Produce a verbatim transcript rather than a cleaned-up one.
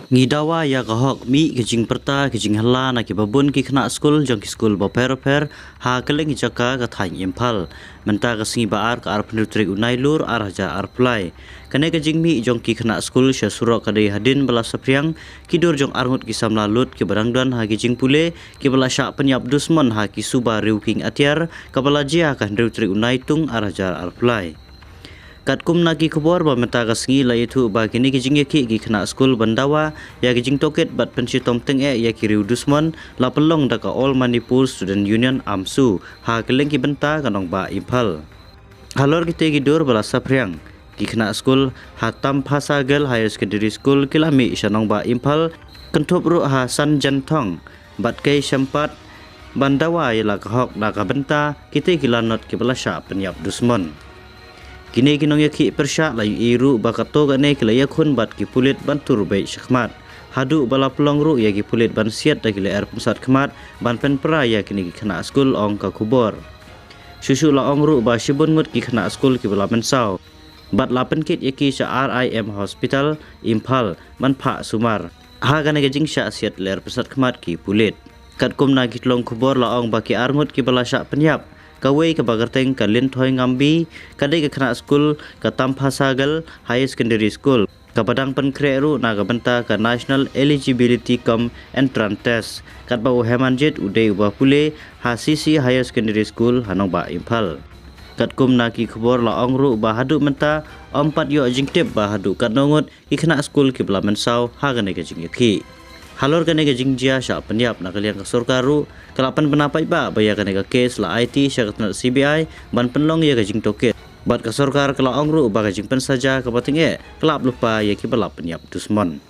Ngi dawa ïa ka hok mih ka jingpyrta ka jinghylla na ki babun ki khynnah skul jong ki skul bapher bapher ha kylleng ki jaka ka thaiñ Imphal. Mynta ka sngi ba ar ka arphew tarik u Nailur ar hajar arphew lai. Kane ka jingmih jong ki khynnah skul sha surok ka dei hadien ba la saphriang ki dur jong arngut ki samla lut kiba dang don ha ki jingpule kiba la shah pynïap dusmon ha ki suba riew kieng atiar kaba la jia ka hynriew tarik u Naitung ar hajar arphew lai. Katkum na ki khubor ba mynta ka sngi la ïathuh ba kine ki jingïakhih ki khynnah skul ban dawa ïa ki jingtohkit bad pynshitom tyngeh ïa ki riew dusmon la pynlong da ka All Manipur Student Union, AMSU, ha kylleng ki bynta ka nongbah Imphal. Halor kite ki dur ba la saphriang, ki khynnah skul ha Tamphasa Girl Higher Secondary School ki la mih sha nongbah Imphal, kynthup ruh ha San Janthong bad Kei Shempat ban dawa ïa la ka hok na ka bynta kite ki lanot kiba la shah pynïap dusmon. Kine ki nongïakhih pyrshah la ïohi ruh ba kato kane ki la ïakhun bad ki pulit ban tur beit shakhmat, haduh ba la pynlong ruh ïa ki pulit ban siat da ki lyer pynsat khmat ban pynpra ïa kine ki khynnah skul, ong ka khubor. Shuh shuh la ong ruh ba shibun ngut ki khynnah skul kiba la mynsaw bad la pynkit ïa ki sha R I M Hospital, Imphal, ban phah sumar ha kane ka jingshah siat lyer pynsat khmat ki pulit. Katkum na ki tlong khubor la ong ba ki arngut kiba la shah pynïap, kawei kaba kyrteng ka Linthoi Ngambi, ka dei ka khynnah skul ka Tamphasa Girl Higher Secondary School, kaba dang pynkhreh ruh na ka bynta ka National Eligibility cum Entrance Test, katba u Hemanjit u dei uba pule ha C C Higher Secondary School ha nongbah Imphal. Katkum na ki khubor la ong ruh ba haduh mynta ym pat ïoh jingtip ba haduh katno ngut ki khynnah skul kiba la mynsaw ha kane ka jingïakhih. Halor kane ka jingjia shah pynïap, na ka liang ka sorkar ruh ka la pynbna paidbah ba ïa kane ka kes la aiti sha ka tnat C B I ban pynlong ïa ka jingtohkit. Bad ka sorkar ka la ong ruh ba ka jingpynsaja kaba tyngeh ka la ap lypa ïa kiba la pynïap dusmon.